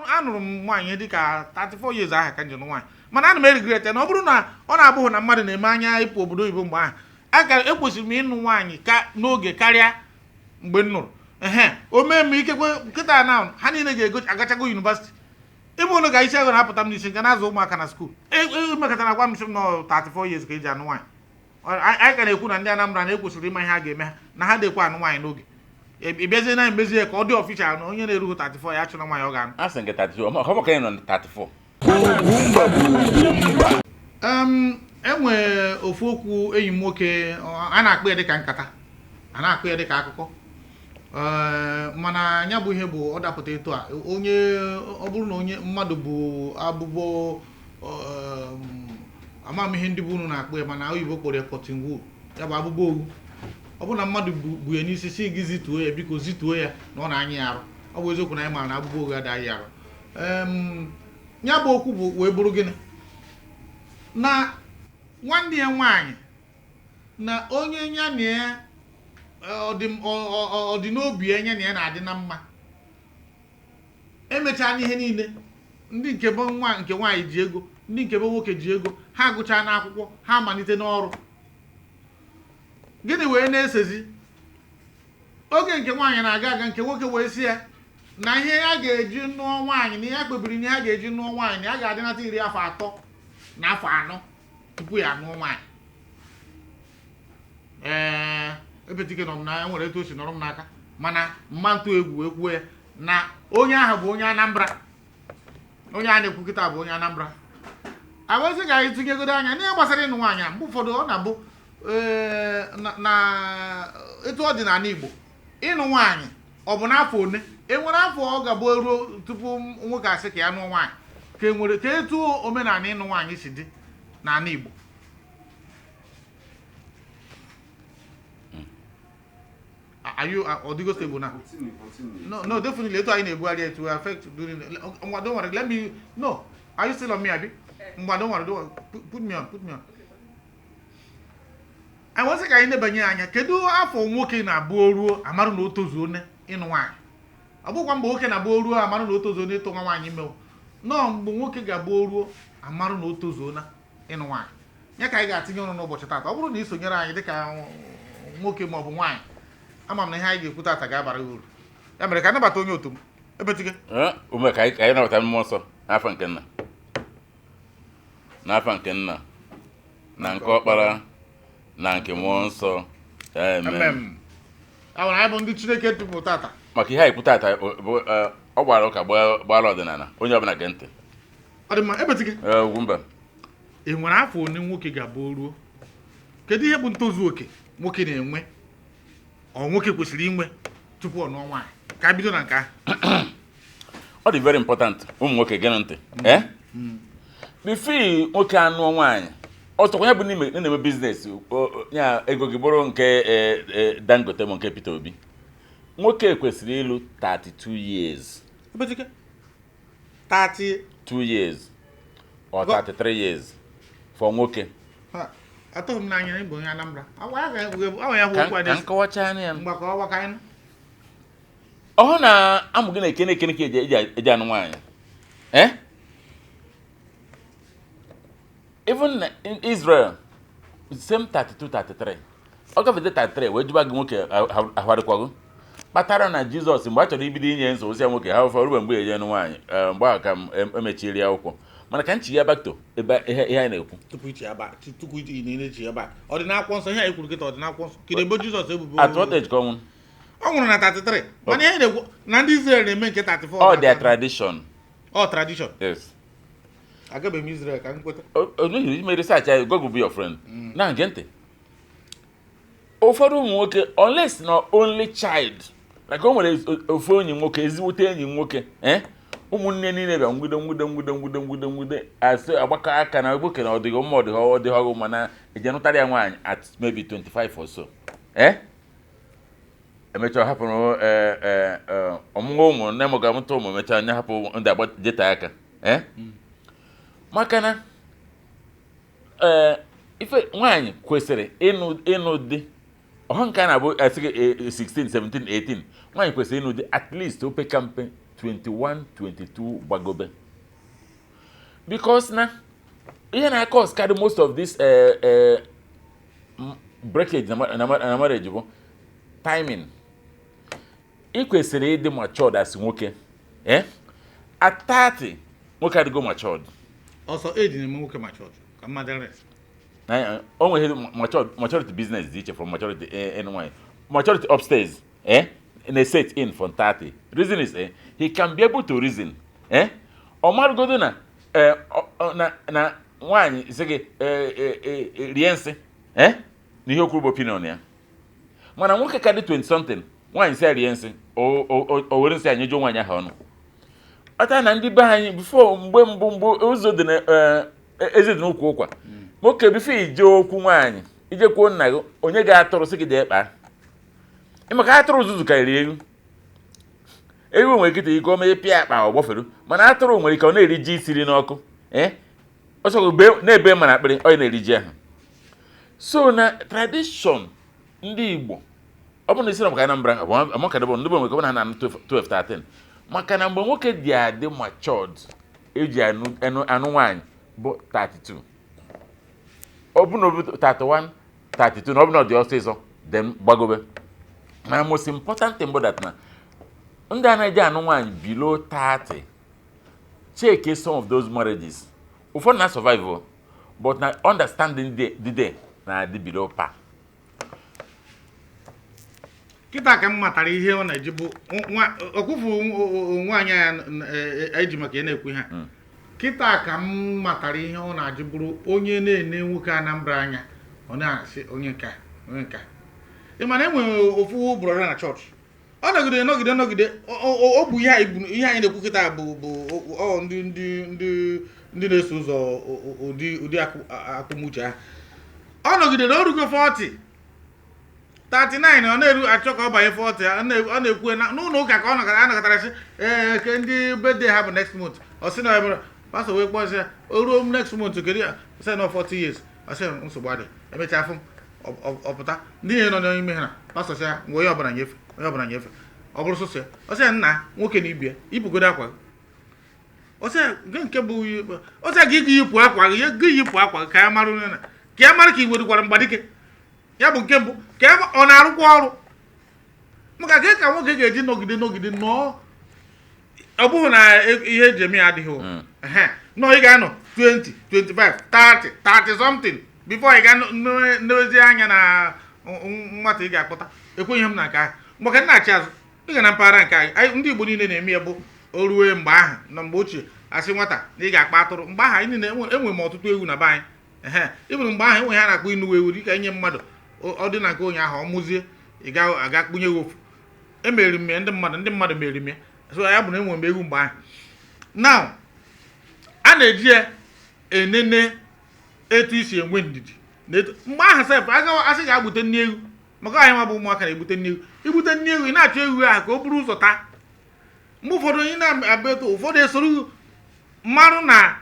Anụrụ m nwaanyị dịka 34 years ahụ ka m ji nụ nwaanyị, mana ana m eregret na ọ bụrụ na ọ na-abụghị na mmadụ na-eme anya ịpụ obodo oyibo mgbe ahụ, aka ekwesịrị m ịnụ nwaanyị ka n'oge karịa mgbe m nụrụ. Ehe, o mee m ikekwe nkịta na ha niile ga-ego agachago university, ịbụ ụlọ ga isi ego na-apụta m n'isi nke na-azụ ụmụaka na school. Emekọtara gwa m sị m nọ 34 years ka eji anụ nwaanyị. Anyị ka na-ekwu na ndị Anambra na ekwesịrị ịma ihe a ga-eme ha na ha dekwa anụ nwaanyị n'oge. Ị bịazie na emezie ka ọ dị official na onye na-erughị 34 ya achụna nwaanyị ọ ga-anụ. A sị nke 32, ọ maka ya nọ na 34. Enwe ofu okwu enyi m nwoke a na-akpọ ya dịka nkata, a na-akpọ ya dịka akụkọ. Ee, mana ya bụ ihe bụ ọ dapụta etu a, onye ọ bụrụ na onye mmadụ bụ abụbọ, ama m ihe ndị bụ unu na-akpọ ya, mana oyibo kpọrọ ya cotton wool, ya bụ abụbọ owu. Ọ bụrụ na mmadụ bu ya n'isi si gị zituo ya, biko zituo ya na ọ na-anya ya arụ. Ọ bụ eziokwu na anyị maara na abụbọ owu adịghị arụ. Ya bụ okwu bụ wee bụrụ gịnị na nwanne ya nwaanyị na onye ya na ya ọ dị n'obi ya, ya na ya na-adị na mma, emechaa n'ihe niile, ndị nke bụ nwa nke nwaanyị ji ego, ndị nke bụ nwoke ji ego, ha gụchaa n'akwụkwọ, ha amalite n'ọrụ. Gịnị wee na-esezi oge nke nwaanyị na-aga aga, nke nwoke wee sị ya na ihe ya ga-eji nụọ nwaanyị, na ya kpebiri na ya ga-eji nụọ nwaanyị, na ya ga-adịnata 34 na afọ 4 tupu ya anụọ nwaanyị. Ee, ebetike nọ m na enwere etu o si nọrọ m n'aka, mana mma ntụ egwu wee kwuo ya na onye ahụ bụ onye Anambra. Onye a na-ekwu kịta bụ onye Anambra. Awezi ka anyị tinyegodo anya n'ihe gbasara ịnụ nwaanyị a. Mgbe ụfọdụ ọ na-abụ ee, na etu ọ dị n'ala Igbo, ịnụ nwaanyị ọ bụ n'afọ one enwere afọ ọ ga-abụ ruo tupu nwoke asị ka ya nụọ nwaanyị, ka enwere ka etu omenala ịnụ nwaanyị si dị n'ala Igbo? Are you ọ dịgo stable now? Continue, continue. No, definitely. Etu anyị na-ebugharị it will affect during. Ngwa, don't worry. Let me no. Are you still on me, abi? Ngwa, don't worry, don't worry. Put me on, put me on. Anyị wesị ka anyị nebanye anya, kedu afọ nwoke na-abụ o ruo amarụ na o tozuo ne ịnụ nwaanyị? Ọ bụkwa mgbe nwoke na-abụ o ruo amarụ na o tozuo n'ịtụ nwa nwaanyị ime o. Nọọ mgbe nwoke ga-abụ o ruo amarụ na o tozuo na ịnụ nwaanyị, ya ka anyị ga-atinye ọnụ n'ụbọchị taata. Ọ bụrụ na ị sonyere anyị dịka nwoke ma ọ bụ nwaanyị, ama m na ihe anyị ga-ekwu taata ga-abara gị uru. Ya mere ka anabata onye otu m ebetike. Ee, ume ka anyị nabata mmụọ nsọ n'afọ nke nna, n'afọ nke nna na nke ọkpara na nke mmụọ nsọ. Amen. Amen. Awara anyị bụ ndị Chineke tụpụ tata. Maka ihe anyị kwu tata bụ ọ gbara ụka gbara ọdịnala, onye ọbụla gee ntị. Ọ dị mma, ebetike. Ee, Ugwumba. Ị nwere afọ one nwoke ga-abụ ruo, kedu ihe bụ ntozu oke nwoke na-enwe, ọ nwoke kwesịrị inwe tupu ọ nụọ nwaanyị? Ka a bido na nke ahụ. Ọ dị very important, ụmụ nwoke gee ntị. Ee, before nwoke anụọ nwaanyị, ọtọkwa ya bụ n'ime na-eme business ya, ego gị bụrụ nke Dangote ma nke Peter Obi, nwoke kwesịrị ịlụ 32 years. Ebetike, 30 2 years or 33 years for nwoke. Ha, atụghị m n'anya na ịbụ onye Anambra. Awa ya awa ya bụ ka okwu a ka dị nkọwacha anya ya. Mgbakọ ọwa ka anyị nụ. Ọ na amụ gị na-ekene ekene ka eji anụ nwaanyị, eh, even na in Israel, same 32, 33, ọ gafete 33 wee jụba gị nwoke ahụ adịkwago kpatara na Jizọs mgbe a chọrọ ibido inye nsogbu ya nwoke ha ụfọdụ ruo mgbe eje nụ nwaanyị. Mgbe ahụ ka m emechiri ya akwụkwọ, mana ka nchi ya back to ebe ihe anyị na-ekwu. Tupu ichi ya back, tupu ichi na echi ya back, ọ dị n'akwụkwọ nsọ? Ihe anyị kwuru kịta, ọ dị n'akwụkwọ nsọ? Kedu ebe Jizọs ebubo? At what age ka ọ nwụrụ? Ọ nwụrụ na 33, mana ihe na-ekwu na ndị Israel na-eme nke 34. All their tradition. Ọ tradition. Yes. Agabeghị m Israel ka m kweta. N'ihi ime research anyị, God will be your friend. Na nke ntị, ụfọdụ ụmụ nwoke, unless na only child, like o nwere ofu enyi nwoke, ezigbote enyi nwoke, eh, ụmụnne niile bịa nwude nwude nwude nwude nwude nwude, asị agbakọ aka na nwoke na ọdịghị mma, ọdịghị ọgụ, mana eje nụtara ya nwaanyị at maybe 25 or so. Eh, emechaa hapụrụ ọmụmụ ụmụ nne m ga-amụta ụmụ, emechaa nye hapụ ndị agba jete aka, eh, maka na ee, ife nwaanyị kwesịrị ịnụ di ọha nke a na-abụ asị gị 16, 17, 18, nwaanyị kwesịrị ịnụ di at least opeka mpe. 21, 22 gbagobe, because na ihe na-cause carry most of this breakage na marriage bụ timing. Ị kwesịrị ịdị matured as nwoke, eh? At 30, nwoke adịgo matured. Ọsọ eji na-eme nwoke matured ka mmadụ rest. Na o nwere maturity business dị iche from maturity ịnụ nwaanyị. Maturity upstairs, eh, na set in from 30. Reason is, he can be able to reason, eh, ọ marụgodo na na nwaanyị sị gị rie nsị, eh, na ihe okwu bụ opinion ya. Mana nwoke ka dị 20 something, nwaanyị sị ya rie nsị, o were nsị anyị jụọ nwaanyị ahụ ọnụ. Ọta na ndị be anyị before, mgbe mbụ, mgbe ụzọ dị na eze dị n'ukwu ụkwa, nwoke before ije okwu nwaanyị, ije kwuo nna gị, onye ga-atụrụ sị gị jee kpaa. Maka atụrụ ụzụzụ karịrị ewu. Ewu nwere ike ike ome pịa akpa ọ gbọferu, mana atụrụ nwere ike ọ na-eri ji siri n'ọkụ, ee, ọsọ na-ebe mana akpịrị ọ na-eri ji ahụ. So na tradition ndị Igbo, ọ bụ na isi na maka Anambra amakadebe ndị bụ nwere ike ọ bụ na ha na-anụ 12, 13, maka na mgbe nwoke dị adị matured eji anụ nwaanyị bụ 32. Ọ bụ na ọ bụ 31, 32, na ọ bụ na ọ dị ọsịsọ, then gbagobe. Mana most important thing bụ that na ndị anaghị anụ nwaanyị below 30, check some of those marriages, ụfọdụ na survive o, but na understanding dị there na adị below par. Kịta ka m matara ihe ọ na-eji bụ nwa ọkwụfụ nwaanyị ya eji maka ya na-ekwu ha. Kịta ka m matara ihe ọ na-ajụ bụrụ onye na-ene nwoke Anambra anya, ọ na-asị onye nka, onye nka. Ị ma na e nwere ofu brother na chọọchị, ọ nọgide nọgide nọgide, ọ bụ ihe anyị na-ekwu kịta bụ ọ ndị na-eso ụzọ ụdị akpụmuche ahụ. Ọ nọgidere, o rugo 40, 39, ọ na-eru achọ ka ọ banye 40. Ọ na-ekwu na n'ụlọ ụka ka ọ nọkọtara anọkọtara sị, ee, ke ndị birthday ha bụ next month. Ọ sị na ya mere pastor wee kpọọ, sị ya o ruo next month, kedu ya? Ọ sị na 40 years. Ọ sị nsogbu adị. Emechaa fụ m ọ pụta, ndị niile nọ n'ime ha na pastor sị ya ngwa, onye ọbụla nyefe, onye ọbụla nyefe. Ọ bụrụ sọsọ ya, ọ sị ya, nna, nwoke na ibie yipụgodo akwa gị. Ọ sị ya gị nke bụ, ọ sị ya gị yipụ akwa gị, gị yipụ akwa gị ka ya mara onye na ka ya mara ka i werekwara mgbadike ya bụ nke mbụ ka ya ọ na-arụkwa ọrụ, maka ka nwoke ga-eji nọgide nọgide nọọ. Ọ bụghị na ihe eji eme ya adịghị o. Ehe, nọ ị ga-anọ 20, 25, 30, 30 something before ị ga newezi anya na nwata ị ga-akpọta. Ekweghị m na nke ahụ. Maka nna-achị azụ, ị ga na mpaghara nke anyị, ndị Igbo niile na-eme ya bụ o rue mgbe ahụ na mgbe ochie, asị nwata na ị ga-akpa atụrụ. Mgbe ahụ anyị niile enwe m ọtụtụ ewu na be anyị. Ehe, ịbụrụ mgbe ahụ enwe ha na-akpọ inuwe ewu, dịka inye mmadụ ọ dị na nke onye ahụ, ọ mụzie, ị ga aga kpụnye ya ofu. Emeri m ya, ndị mmadụ meri m ya. So ya bụ na enwere m ewu mgbe ahụ. Now a na-eji ya enene etu isi enwe ndidi na etu mgbe ahụ sef agawa asị ga-agbute nne ewu, maka anyị nwa bụ ụmụaka na-egbute nne ewu. Igbute nne ewu, ị na-achọ ewu ahụ ka o buru ụzọ taa. Mgbe ụfọdụ ị na-abịa etu ụfọdụ esoro mmarụ na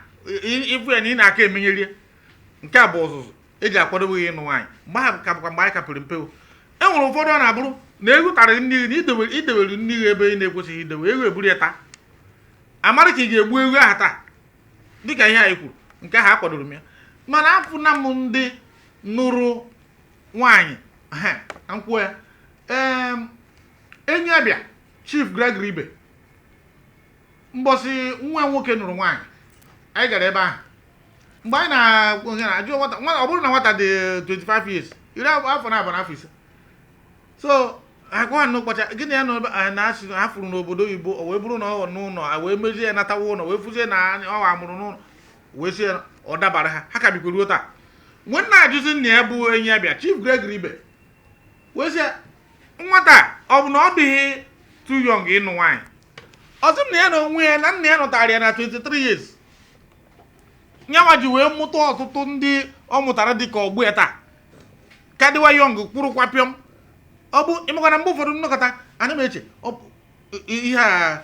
ịfụ ya na ị na-aka emenyeri ya. Nke a bụ ọzụzụ eji akwadobe gị ịnụ nwaanyị. Mgbe ahụ ka bụkwa mgbe anyị kapịrị mpe o. E nwere ụfọdụ ọ na-abụrụ na ewu tara nne gị na idewere nne gị ebe ị na-ekwesịghị idewe, ewu eburu ya taa. Amara ka ị ga-egbu ewu ahụ taa, dịka ihe anyị kwuru nke ahụ akwadoro m ya. Mana afụna m ndị nụrụ nwaanyị, ehe, ka m kwuo ya. Enyi abịa Chief Gregory Ibe, mbọsị nwa ya nwoke nụrụ nwaanyị, anyị gara ebe ahụ. Mgbe anyị na-ajụ nwata ọ bụrụ na nwata dị 25 years, iri afọ na abụọ na afọ 5, so agwa n'ụkpọcha gịnị ya nọ ebe a na-asị ha fụrụ n'obodo oyibo, o wee bụrụ na ọ n'ụlọ a wee mezie ya, natawa ụlọ, wee fụzie na ọ amụrụ n'ụlọ, wee sị ya ọ dabara ha. Ha ka bikwa ruo taa. Mgbe nna ajụzi nna ya bụ enyi ya bịa Chief Gregory Ibe, wee sị ya, nwata ọ bụ na ọ dịghị too young ịnụ nwaanyị? Ọ sị m na ya na onwe ya na nna ya nụtara ya na 23 years, nyanwa ji wee mụta ọtụtụ ndị ọ mụtara dị ka ọgbụ ya taa ka dịwa young kwụrụkwa pịọm. Ọ bụ ịmakwa na mgbe ụfọdụ nnọkọta ana m eche ọ bụ ihe a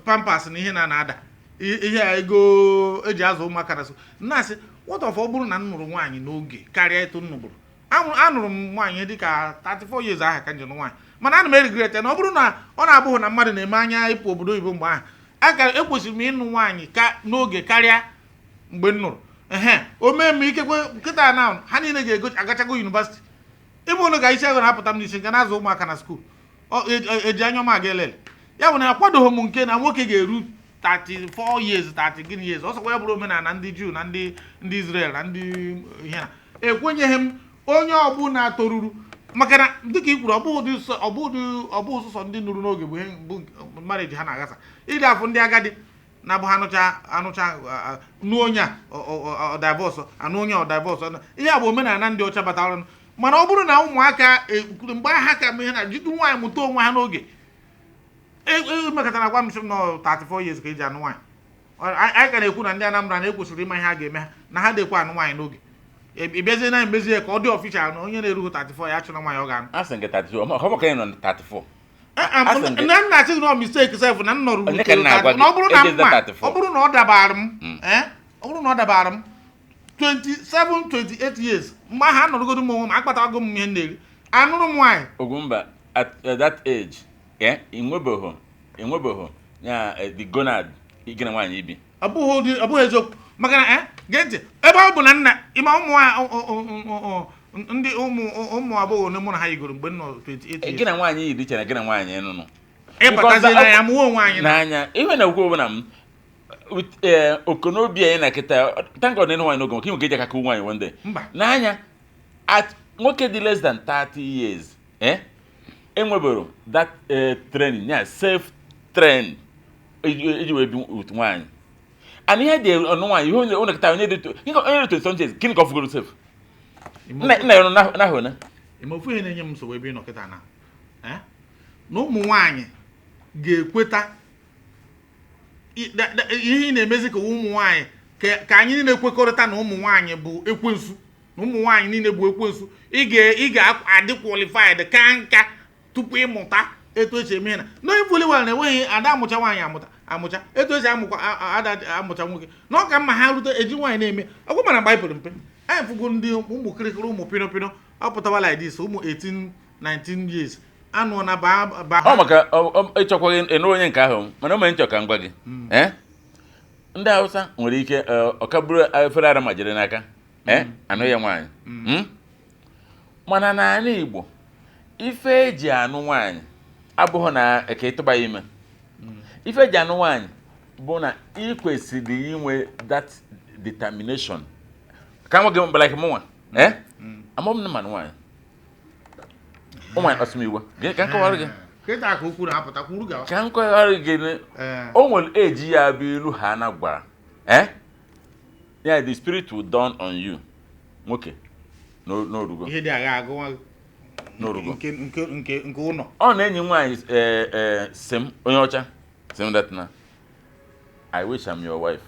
Pampers na ihe na-ada, ihe a ego eji azụ ụmụaka na so na-asị, what of ọ bụrụ na m nụrụ nwaanyị n'oge karịa etu m nụbụrụ? Anụrụ m nwaanyị dịka 34 years ahụ ka m ji nụ nwaanyị. Mana ana m eregret na ọ bụrụ na ọ na-abụghị na mmadụ na-eme anya ịpụ obodo oyibo mgbe ahụ, aka ekwesịrị m ịnụ nwaanyị ka n'oge karịa mgbe m nụrụ. Ehe, o mee m ikekwe nkịta na ha niile ga-ego agachago university, ime ụlọ ga isi ego na-apụta m n'isi nke na-azụ ụmụaka na school. Eji anya ọma aga elele ya bụ na akwadoghị m nke na nwoke ga-eru 34 years, 30 gịnị years. Ọsọkwa ya bụrụ omenala ndị Juu na ndị Israel na ndị ihe na ekwenyeghị m onye ọbụla toruru, maka na dịka i kwuru, ọ bụghị sọsọ ndị nụrụ n'oge bụ ihe bụ marriage ha na-aghasa. Ịdị afụ ndị agadi na-abụ ha anụcha anụcha nụ onye a, ọ divorce, anụ onye ọ divorce. Ihe a bụ omenala ndị ọcha batara. Mana ọ bụrụ na ụmụaka mgbe ha ka ihe na jidu nwaanyị mụta onwe ha n'oge, emekọtara gwa m sị m nọ 34 years ka eji anụ nwaanyị. Anyị ka na-ekwu na ndị Anambra na ekwesịrị ịma ihe a ga-eme ha na ha dekwa anụ nwaanyị n'oge. Ị bịazie na emezie ka ọ dị official na onye na-erughị 34 ya achụna nwaanyị ọ ga-anụ. A sị nke 34, ọ maka ị nọ na 34. A sị Na m na-asị gị na ọ mistake sef na m nọrọ. Onye ka m na-agwa gị? Na ọ bụrụ na m Ejezina ma 34. ọ bụrụ na ọ dabara m, ọ bụrụ na ọ dabara m 27, 28 years, mgbe ahụ anọrọgodo m onwe m, akpatago m ihe m na-eri, anụrụ m nwaanyị. Ogwumba, at that age, enwebeghị ya the gonad gị na nwaanyị ibi. Ọ bụghị eziokwu, maka na gee ntị, ebe ọ bụ na nna ịma ụmụ ndị ụmụ agbọghọ ole mụ na ha yigoro mgbe m nọ 28 Gị years. Na nwaanyị yiri iche na gị na nwaanyị nụnụ. Ịbatazie na ya mụọ onwe anyị na N'anya ihe na-ekwu bụ na m with okonobi anyị na kịta, thank God na ịnụ nwaanyị n'oge, maka inwe eji aka kụ nwaanyị one day. Mba. N'anya at nwoke dị less than 30 years, enwebero that training ya, self train iji wee bi with nwaanyị. And ihe dị ọnụ nwaanyị, ihe onye onye kịta, onye dị 20 something years, gịnị ka ọ fugoro sef? Nna ya nọ n'ahụ na Ime ofu ihe na-enye m nsogbu ebe ị nọ kịta na na ụmụ nwaanyị ga-ekweta ihe ị na-emezi ka ụmụ nwaanyị ka anyị niile kwekọrịta na ụmụ nwaanyị bụ ekwensu, na ụmụ nwaanyị niile bụ ekwensu. Ị ga-adị qualified ka nka tupu ịmụta etu esi eme ihe na knowing fully well na enweghị ada amụcha nwaanyị amụta amụcha etu esi amụkwa ada amụcha nwoke, na ọ ka mma ha rute eji nwaanyị na-eme ọgwụ. Mana mgbe anyị pere mpe, anyị fụgo ndị ụmụ kịrịkịrị, ụmụ pino pino ọ pụtawa like this, ụmụ 18, 19 years anụ na ba ba. Ọ maka ịchọkwaghị ịnụ onye nke ahụ, mana o mere nchọ ka m gwa gị, ndị Hausa nwere ike ọ ka bụrụ efere ara ma jere n'aka anụ ya nwaanyị. Mana n'ala Igbo, ife eji anụ nwaanyị abụghị na ka ịtụba ya ime. Ife eji anụ nwaanyị bụ na ị kwesịrị inwe that determination ka nwa gị like mụnwa, amụ m na mmanụ nwaanyị ụmụ anyị kpasu m iwe. Gịnị ka m kọwara gị? Kịta ka okwu na-apụta kwuru gawa. Ka m kọwara gị o nwere eji ya bụ ilu ha na gwara ya, the spirit will dawn on you, nwoke n'orugo. Ihe dị agha agụwa. N'orugo. Nke ụlọ. Ọ na-enyi nwaanyị sị m, onye ọcha sị m that na "I wish I'm your wife."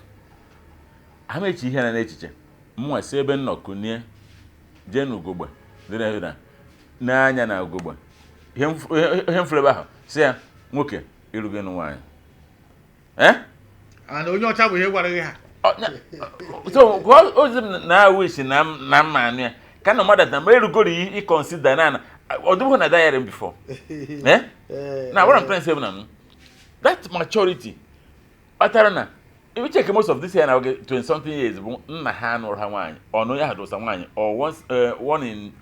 Ha mechi ihe na n'echiche mụnwa si ebe nnọ kunie jee n'ugogbe dị na n'anya na ugogbe, ihe mfụrụ ebe ahụ, si ya, "Nwoke, irugo ịnụ nwaanyị." And onye ọcha bụ ihe gwara gị ha? So ka ozi m na wish na m anụ ya ka na mmadụ na m erugoro i consider na ọ dịbụghị na diary m before. Na what I'm trying to say bụ na m that maturity kpatara na if you check most of this year na oge 20 something years bụ nna ha nụrụ ha nwaanyị, ọ nụ ya ha dụsa nwaanyị, or once one in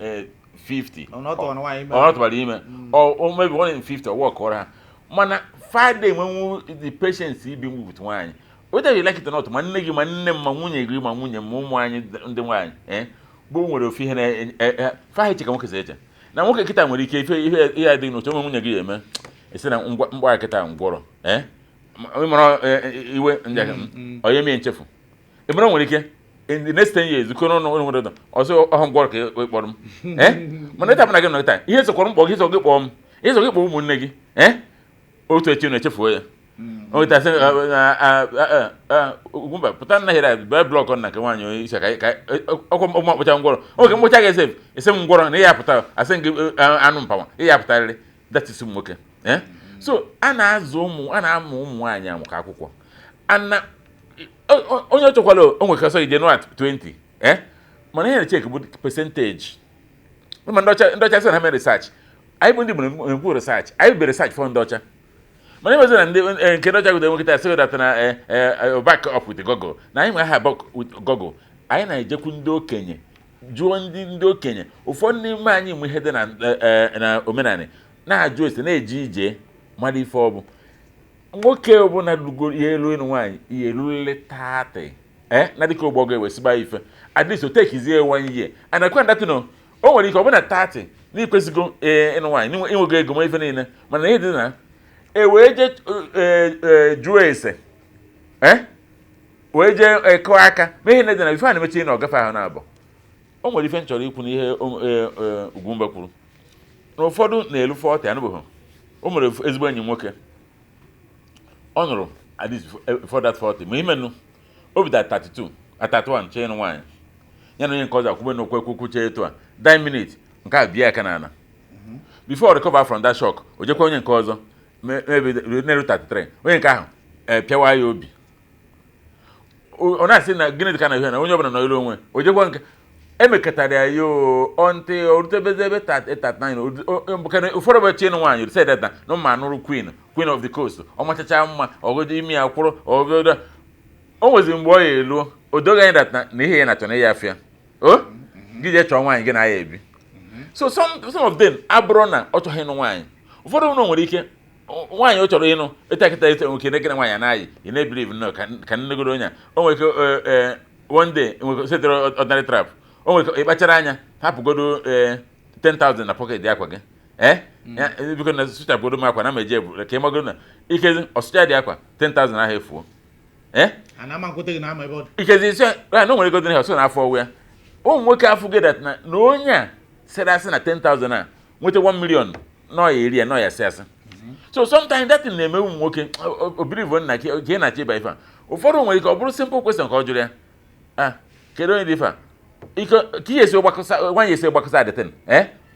50. Ọ na ọ tụwara nwaanyị ime. Ọ tụbara ime, or maybe one in 50 or work ọrụ ha, mana fada enwenwu the patience ibi with nwaanyị, whether you like it or not. Ma nne gị, ma nne m, ma nwunye gị, ma nwunye m, ma ụmụ anyị ndị nwaanyị bụ nwere ofu ihe na fa eche ka nwoke si eche na nwoke kịta nwere ike ife ihe adịghị n'otu onwe nwunye gị ya eme esi na ngwa mkpọ kịta ngwọrọ ịmara iwe ndị onye mie nchefu ịmara nwere ike in the next 10 years koro n'ụlọ nwere ọzọ ọhụ ngwọrọ ka ị kpọrọ m mana ịta na gị nọ kịta, ihe sokwara mkpọ gị, so gị kpọọ m, ihe so gị kpọọ ụmụnne gị otu echi na echefuo ya. O weta sị Ugwumba pụta nna here bịa block na nke nwaanyị onye isi ka ọkwa ụmụ akpụcha ngwọrọ oge mkpụcha gị esef esi m ngwọrọ na ịya pụta asị gị anụ mpawa ịya pụtarịrị. That is ụmụ nwoke. So a na-azụ ụmụ, a na-amụ ụmụ nwaanyị amụ ka akwụkwọ ana onye ọ chọkwala o nwere ọsọ ije nụọ at 20 mana ihe na-echek bụ percentage. Ma ndị ọcha sị na ha mere research. Anyị bụ ndị Igbo na-ekwu research, anyị bụ research for ndị ọcha, mana ịmezi na ndị nke ndị ọcha gụde nwekịta sị that na back up with Google, na anyị nwe ha back with Google. Anyị na-ejekwu ndị okenye, jụọ ndị okenye. Ụfọdụ n'ime anyị mụ ihe dị na omenala na-ajụ ese, na-eje ije mara ife ọ bụ. Nwoke ọbụla rugoro ihe elu ịnụ nwaanyị, ihe erulele 30 na dịka ụgbọ ga-ewesiba ife, at least o tekizie one year and akwa ndatị no. O nwere ike ọ bụna 30 na ikwesịgo ịnụ nwaanyị, inwego ego ma ife niile, mana ihe dị na e wee je jụọ ese, wee jee kụọ aka ma ihe na-ede na ife a na-emechi na ọgafe ahụ na-abụ. O nwere ife m chọrọ ikwu n'ihe Ugwumba kwuru na ụfọdụ na-elu 40 anụbeghị. O nwere ezigbo enyi nwoke ọ nụrụ at least before that 40, ma imenụ o bidoro 32 at 31 chee ịnụ nwaanyị. Ya na onye nke ọzọ akwụbe n'okwu ekwukwu chee etu a 9 minutes nke a bie aka n'ala. Before recover from that shock, o jekwa onye nke ọzọ, maybe na-eru 33, onye nke ahụ pịawa ya obi. Ọ na-asị na gịnị dị ka na ihe na onye ọbụla nọ ilu onwe o jekwa nke emekọtara ya yo ọntị o rutebezi ebe 39. Ụfọdụ bụ chi ịnụ nwaanyị said that na mma anụrụ queen of the coast, ọ machacha mma, ọgụdụ imi ya kwụrụ ọgụdụ. O nwezi mgbe ọ ya eluo, o doghị anya that na ihe ya na-achọ na ya afịa o gị jee chọọ nwaanyị gị na ya ebi. So some of them abụrụ na ọ chọghị ịnụ nwaanyị. Ụfọdụ ụlọ nwere ike nwaanyị ọ chọrọ ịnụ ịta kịta ete nwoke na nwaanyị anaghị ị na-ebelieve nnọọ ka nnegoro onye a. O nwere ike one day nwere setere ordinary trap, o nwere ike ịkpachara anya hapụgodo 10,000 na pocket akwa gị, biko na sụchapụgodo m akwa na ma eje ebu ka ị magodo na ikezi ọsụcha dị akwa 10,000 ahụ efuo. A na-ama nkwete gị na ama ebe ọ dị. Ikezi isi ya na o nwere ego dị n'ihe ọsọ n'afọ ọwụ ya. Ụmụ nwoke afụgo that na onye a sịrị asị na 10,000 a nweta 1 million nọ ya eri ya nọ ya asị asị. So sometimes that thing na-eme ụmụ nwoke obirivo nna ka ị na-achọ ịba ife a. Ụfọdụ nwere ike ọ bụrụ simple question ka ọ jụrụ ya, a kedu onye dị ife a ike ka ihe esi gbakọsa nwaanyị esi gbakọsa adịtin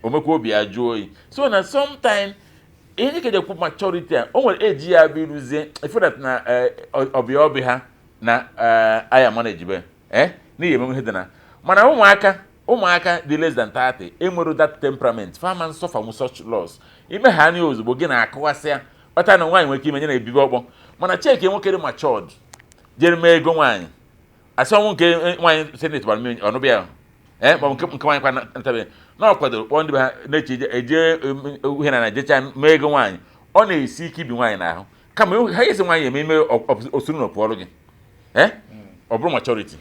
o mekwa obi ya jụọ oyi. So na sometimes ihe dịka ekwu maturity a, o nwere eji ya bụ iruzie ife that na ọbịa ọbịa ha na aya manage n'ihi emenwe ihe dị na. Mana ụmụaka dị less than 30 enwero that temperament fama suffer such loss. Ime ha anya ozugbo gị na-akụwasị ya kpata na nwaanyị nwere ike ime nye na-ebibe ọkpọ. Mana cheke nwoke dị matured jere mee ego nwaanyị, asị ọnwụ nke nwaanyị senate gbara mmiri ọnụbịa ahụ ma nke nwaanyị kwa ntabe na ọ kwadoro kpọọ ndị be ha na-eche eje ihe na jecha mee ego nwaanyị. Ọ na-esi ike ibi nwaanyị n'ahụ kama ha esi nwaanyị eme ime osuru na ọpụọrụ gị ọ bụrụ maturity.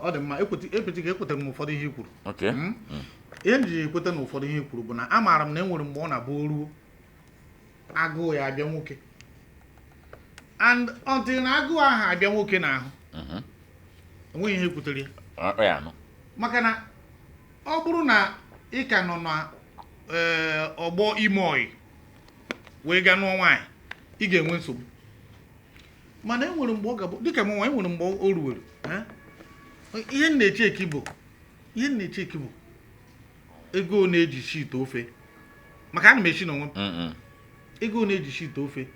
Ọ dị mma, ekwetara ekwetara m ụfọdụ ihe i kwuru. Ihe m ji ekweta na ụfọdụ ihe i kwuru bụ na amaara m na e nwere mgbe ọ na-abụ o ruo, agụụ ya abịa nwoke, and until na agụụ ahụ abịa nwoke n'ahụ, enweghị ihe kwutere ya. Ọ ya anụ. Maka na ọ bụrụ na ị ka nọ na ọgbọ ime oyi wee gaa nụọ nwaanyị, ị ga-enwe nsogbu. Mana e nwere mgbe ọ ga-abụ dịka m nwa, e nwere mgbe o ruwere, ihe m na-eche eki bụ ihe m na-eche eki bụ ego na-eji shi ite ofe, maka ana m eshi n'onwe m. Ego na-eji shi ite ofe,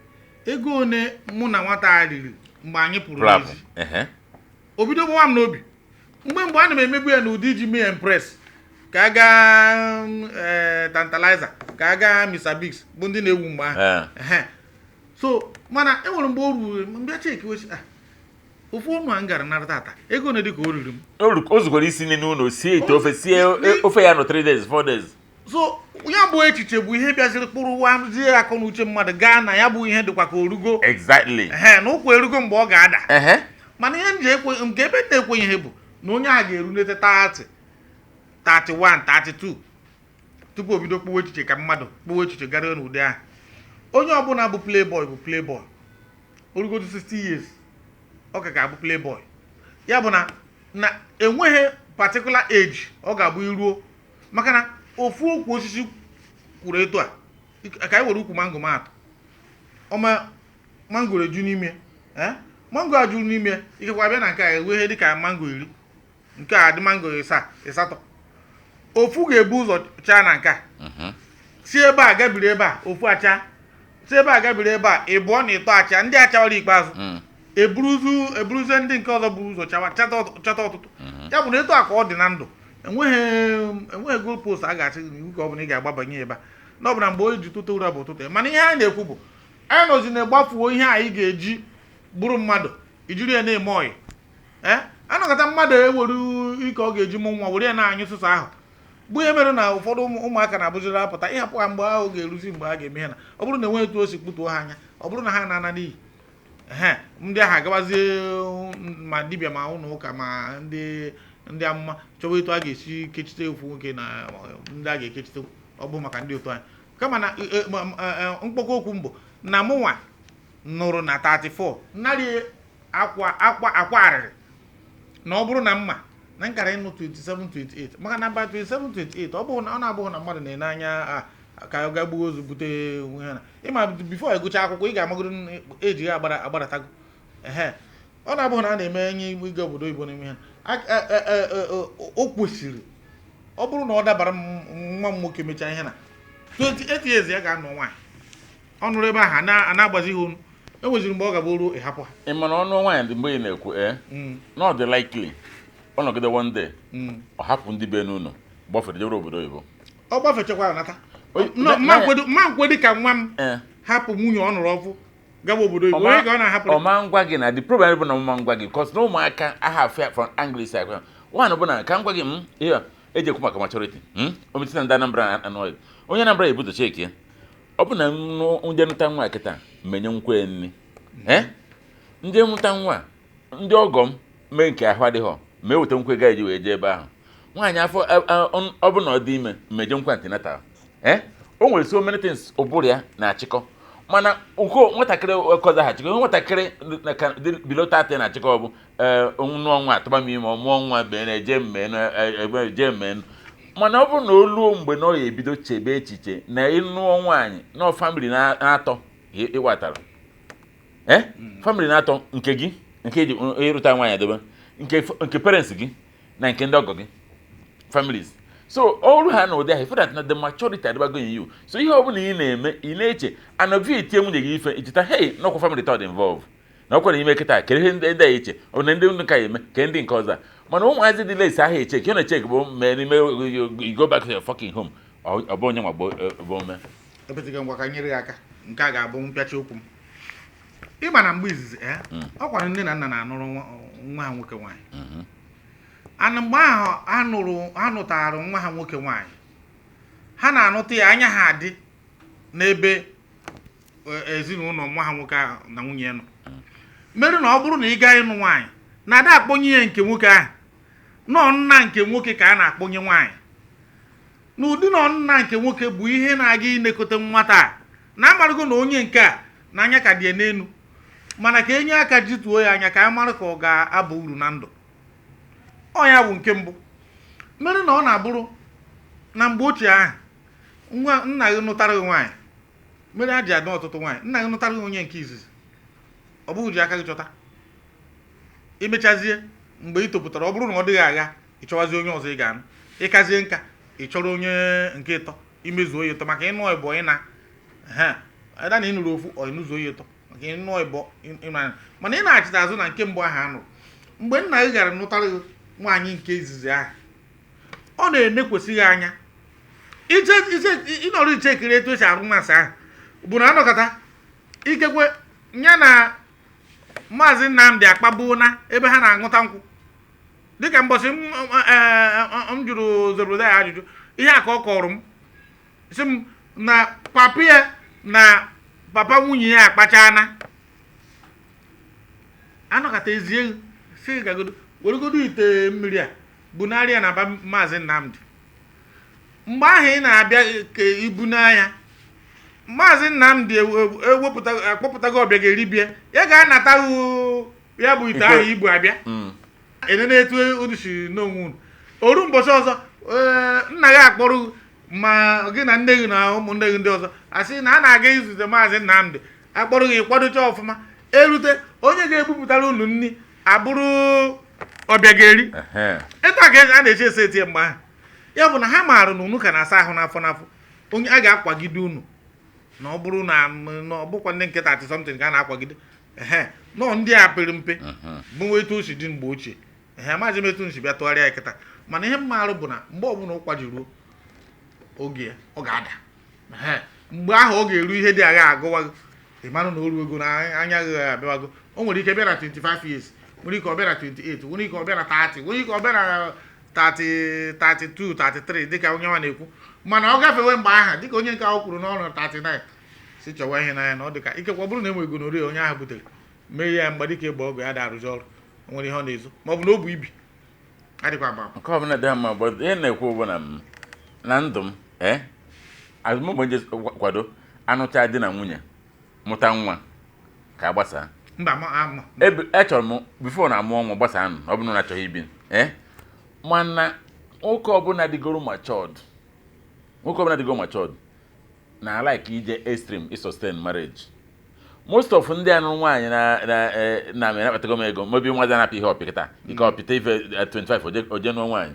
ego one mụ na nwata a riri mgbe anyị pụrụ Plapụ. n'ezi. O bido gbawa m n'obi. Mgbe ana m emebu ya n'ụdị iji mee impress, ka a gaa Tantalizer, ka a gaa Mr Biggs, bụ ndị na-ewu mgbe ahụ. So mana e nwere mgbe o ruru mbịa cheki wesi, ah, ofu ọnụ a m gara nara tata, ego one dị ka o riri m. O zukwara isi nri n'ụlọ, sie ite ofe, sie ofe ya nọ 3 days, 4 days. So ya bụ echiche bụ ihe bịaziri kpụrụ wazie akọ na uche mmadụ gaa na ya bụ ihe dịkwa ka orugo. Na ụkwụ erugo mgbe ọ ga-ada. Mana ihe m ji ekwe nke ebe m na-ekwenyeghị bụ na onye a ga-erunete 30, 31, 32 tupu o bido kpụwa echiche ka mmadụ kpụwa echiche gara n'ụdị ahụ. Onye ọbụla bụ playboy bụ playboy orugodo 60 years, ọ ka ga-abụ playboy. Ya bụ na enweghị particular age ọ ga-abụ iruo, maka na ofu okwu osisi kwuru etu a ka anyị were ukwu mango maatụ ọma, mangoro eju n'ime, mango a juru n'ime, ikekwe abịa na nke a enwe ihe dịka mango 10, nke a dị mango ịsaa ịsatọ. Ofu ga-ebu ụzọ chaa na nke a, si ebe a gabiri ebe a, ofu acha, si ebe a gabiri ebe a, ịbụọ na ịtọ acha, ndị achawara ikpeazụ eburuzu eburuzie ndị nke ọzọ buru ụzọ chawa chata ọtụtụ. Ya bụ na etu a ka ọ dị na ndụ. Enweghị goal post a ga-asị gị iwu ka ọ bụla ị ga-agbabanye ebe a, na ọ bụ na mgbe o ji tụta ụra bụ ụtụtụ ya. Mana ihe anyị na-ekwu bụ anyị nọzi na-egbafuo ihe anyị ga-eji bụrụ mmadụ, ijiri ya na-eme ọyị. Ee, anọkọta mmadụ ewere ike ọ ga-eji mụ nwa were ya na-anyụ sụsọ ahụ, bụ ihe mere na ụfọdụ ụmụaka na-abụziri apụta ịhapụ ha mgbe ahụ ga-eruzi mgbe a ga-eme ihe, na ọ bụrụ na enweghị etu o si kputuo ha anya, ọ bụrụ na ha na-ana n'iyi, ehe, ndị ahụ agabazie ma dibịa ma ụlọ ụka ma ndị amụma chọwa etu a ga-esi kechite ofu nwoke na ndị a ga-ekechite. Ọ bụ maka ndị otu anyị kama na mkpọkọ okwu mbụ na mụnwa nụrụ na 34 narị akwa akwa akwa arịrị na ọ bụrụ na mma na nkara ịnụ 27 28, maka na mba 27 28, ọ bụghị na ọ na-abụghị na mmadụ na-ene anya ka ọ ga gbuo ozu bute onwe ha na ịma. Before ịgụcha akwụkwọ, ị ga-amagoro eji ya agbara agbaratago. Ehe, ọ na-abụghị na a na-eme enye ịga obodo oyibo na-eme ha. O kwesịrị, ọ bụrụ na ọ dabara m, nwa m nwoke mechaa ihe na 28 years, ya ga-anọ nwaanyị ọ nụrụ ebe ahụ a na-agbazi ha onu, enweziri mgbe ọ ga-abụ ruo ịhapụ ha. Ị mana ọnụ nwaanyị dị mgbe ị na-ekwu, ee, na ọ dị likely ọ nọgide one day, ọ hapụ ndị be n'ụlọ gbafere jewere obodo oyibo. Ọ gbafechakwara nata. No, mma nkwedi ka nwa m hapụ nwunye ọ nụrụ ọfụ gaba obodo oyibo, onye ka ọ na-ahapụrụ? Ọma ngwa gị na the problem bụ na ọma ngwa gị, cause na ụmụaka aha afịa from English akwa one bụ na ka m gwa gị m ihe a eji ekwu maka maturity, o metụta ndị Anambra anọghị, onye Anambra ebudo cheki ya. Ọ bụ na m nụ ndị nụta nwa kịta menye nkwe nni, eh, ndị nwụta nwa, ndị ọgọ m mee nke ahụ adịghọ ma eweta nkwe ga eji wee jee ebe ahụ nwaanyị afọ ọ bụ na ọ dị ime mmeje nkwa antenatal. Eh, o nwere so many things ụbụrụ ya na-achịkọ, mana nko nwatakịrị ọkọza ha achịkọ, nwatakịrị na ka dị below 30 na-achịkọ. Ọ bụ ee, nụọ nwa atụba m ime, ọ mụọ nwa bee na eje mmee na ebe eje mmee, mana ọ bụrụ na o luo mgbe na ọ ya ebido chebe echiche na ịnụọ nwaanyị nọọ family na-atọ ịwatara, eh, family na-atọ nke gị, nke eji ịrụta nwaanyị edobe, nke parents gị na nke ndị ọgọ gị, families. So ọrụ ha na ụdị ahụ, that na the maturity adịbago in you. So ihe ọbụla ị na-eme, ị na-eche anọvi etie nwunye gị ife, icheta, hey, n'ọkwa family third involve na ọkwa na ime kịta kedu ihe ndị a eche, ọ na ndị ndị ka eme ke ndị nke ọzọ a. Mana ụmụazị dị less ahụ eche ka ọ na-eche bụ mee n'ime you go back to your fucking home. Ọ bụ onye nwa bụ ome. Epetiga, ngwa, ka nyere gị aka. Nke a ga-abụ mpịachi okwu m. Ịma na mgbe izizi, ee, ọ kwara nne na nna na-anụrụ nwa ha nwoke nwaanyị ana mgbe ahụ ha nụrụ, ha nụtara nwa ha nwoke nwaanyị, ha na-anụta ya, anya ha adị n'ebe ezinụlọ nwa ha nwoke ahụ na nwunye ya nọ. Mere na ọ bụrụ na ị gaa ịnụ nwaanyị, na ada akpọnye ya nke nwoke ahụ nọ, nna nke nwoke ka a na-akpọnye nwaanyị n'ụdị na nna nke nwoke bụ ihe na-aga inekọta nwata a, na amarụgo na onye nke a na anya ka dị ya n'elu, mana ka enye aka jituo ya anya ka a mara ka ọ ga-aba uru na ndụ. Ọ ya bụ nke mbụ mere na ọ na-abụrụ na mgbe ochie ahụ, nwa nna gị nụtara gị nwaanyị, mere a ji adị ọtụtụ nwaanyị. Nna gị nụtara gị onye nke izizi, ọ bụghị ji aka gị chọta, imechazie mgbe ị topụtara, ọ bụrụ na ọ dịghị agha, ị chọwazie onye ọzọ ị ga-anụ. Ịkazie nka, ị chọrọ onye nke ịtọ, imezuo ya ịtọ, maka ịnụ ịbọ ịna ha ada na ịnụrụ ofu, ọ ịnụzuo ya ịtọ, maka ịnụ ịbọ ịna. Mana ị na-achịta azụ na nke mbụ ahụ anụrụ mgbe nna gị gara nụtara gị nwaanyị nke izizi ahụ, ọ na-enekwesịghị anya ije ije ịnọrọ iche ekiri etu esi arụ masị ahụ bụ na anọkọta ikekwe ya na Maazị Nnamdị akpagbuo na ebe ha na-aṅụta nkwụ, dịka mbọsị m jụrụ Zebrudaya ajụjụ ihe a ka ọ kọrọ m, sị m na papa ya na papa nwunye ya akpachana anọkọta ezie si gagodo weregodo ite mmiri a bunarị ya na ba Maazị Nnamdị. Mgbe ahụ ị na-abịa ka ibu n'anya Maazị Nnamdị ewepụta akpọpụtago ọbịa ga-eribie ya, ga-anata ya bụ ite ahụ ibu abịa enene etu unu si n'onwe unu. Oru mbọchị ọzọ, ee, nna gị akpọrọ gị, ma gị na nne gị na ụmụnne gị ndị ọzọ, asị na a na-aga izute Maazị Nnamdị, akpọrọ gị, kwadocha ọfụma, erute, onye ga-ebupụtara unu nri abụrụ ọbịa ga-eri. Etu a ka a na-eche ese etie mgbe ahụ. Ya bụ na ha maara na unu ka na-asa ahụ n'afọ n'afọ, onye a ga-akwagide unu na ọ bụrụ na na ọ bụkwa ndị nke 30 something ka a na-akwagide, ehe, nọọ ndị a pere mpe bụ etu o si dị mgbe ochie. Ehe, maazị m etu m si bịa tụgharịa ya kịta. Mana ihe mma arụ bụ na mgbe ọbụla ụkwa ji ruo oge ya, ọ ga-ada. Ehe. Mgbe ahụ ọ ga-eru ihe dị agha agụwa gị, ị marụ na o ruo ego na anya gị abịawago. O nwere ike bịa na 25 years, nwere ike ọ bịa na 28, nwere ike ọ bịa na 30, nwere ike ọ bịa na 30, 32, 33, dịka onye nwa na-ekwu. Mana ọ gafewe mgbe ahụ, dịka onye nke ahụ kwuru n'ọrụ 39, si chọwa ihe n'anya na ọ dịka ikekwe ọ bụrụ na enwe gonorrhea onye ahụ butere mee ya mgbe dịka ịgba ọgwụ ya da arụzi ọrụ, o nwere ihe ọ na-ezo ma ọ bụ na o bu ibi adịkwa ama ama. Nke ọbụla dị mma, but ihe na-ekwu bụ na m na ndụ m azụmogbe nje kwado anụcha di na nwunye mụta nwa ka a gbasaa. Mba, ma ama. Ebe achọrọ m before na amụọ nwa gbasaa nụ, ọ bụrụ na achọghị ibi mana nwoke ọbụla dịgoro matured, nwoke ọbụla dịgoro matured na like ije extreme i sustain marriage. Most of ndị anụrụ nwaanyị na na akpatago m ego, mebi nwa anapụ ihe ọpịkịta ike ọpịta ife 25, oje nụọ nwaanyị,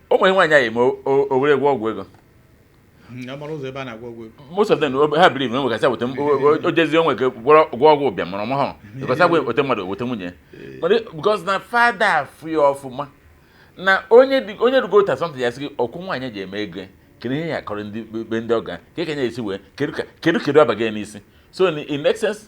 o nwere nwaanyị ahụ eme o were gwọ ọgwụ ego. Ya mara ụzọ ebe a na-agwọ ọgwụ ego. Most of them ha believe na nwekasị weta o jezie onwe ka gwọ ọgwụ ụbịam, mana ọmahọ because agwa weta mmadụ weta nwunye. Mana because na fada afụ ya ọfụma na onye dị onye rugo ta something, ya sị gị ọkwụ nwaanyị ji eme ego, kedu ihe ya akọrọ ndị be ndị ọga ka ekenye esi wee kedu ka kedu abaghị ya n'isi. So in essence,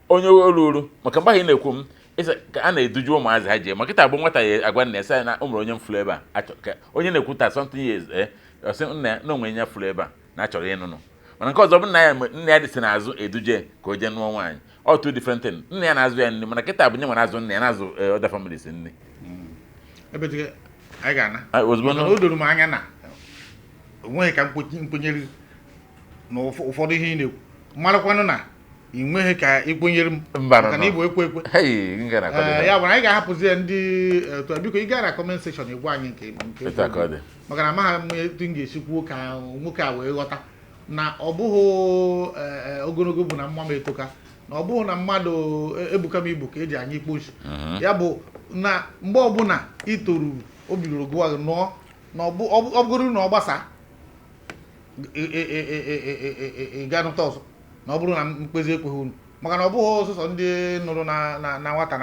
onye olu uru maka mgbe ahụ ị na-ekwu m ịsị ka a na-eduju ụmụazị ha ji ma kịta bụ nwata ya agwa nna ya sị ya na o nwere onye m fụrụ ebe a achọ ka onye na-ekwu ta something years ọ sị nna ya na onwe ya fụrụ ebe a na achọrọ ịnụnụ. Mana nke ọzọ bụ nna ya, nna ya dịsị n'azụ eduje ka o jee nụọ nwaanyị. Ọ two different thing. Nna ya na-azụ ya nri, mana kịta bụ nye nwere azụ nna ya na-azụ other families nri. Ebe dị anyị ga-ana. Ah, ozugbo. Maka na o doro m anya na o nweghị ka nkwenyere na ụfọdụ ihe ị na-ekwu, marakwanụ na ị nweghị ka ị kwenyere m Mba, maka na no. ịbụ ekwe ekwe. Hey, m gara akwado. Ee, ya bụ na anyị ga-ahapụzi ya ndị otu a. Biko, ị gaa na comment section, ịgwa anyị nke Etu a ka ọ dị. Maka na amaghị m etu m ga-esi kwuo ka nwoke a wee ghọta na ọ bụghị ogologo bụ na mma m etoka, na ọ bụghị na mmadụ ebuka m ibu ka eji anya ikpo nshi. Ya bụ na mgbe ọbụla ị toruru, o bidoro gụwa gị nụọ na ọ bụgoro na ọ gbasa ị ga nụta ọzọ, na ọ bụrụ na mkpezi ekweghị unu. Maka na ọ bụghị ọsọsọ ndị nụrụ na nwata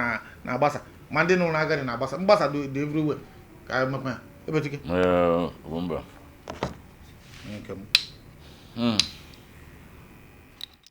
na-agbasa, ma ndị nụrụ na agadi na-agbasa. Mgbasa dị everywhere. Ka emekwa ya ebetike. Ee, bụ mba. Nke m.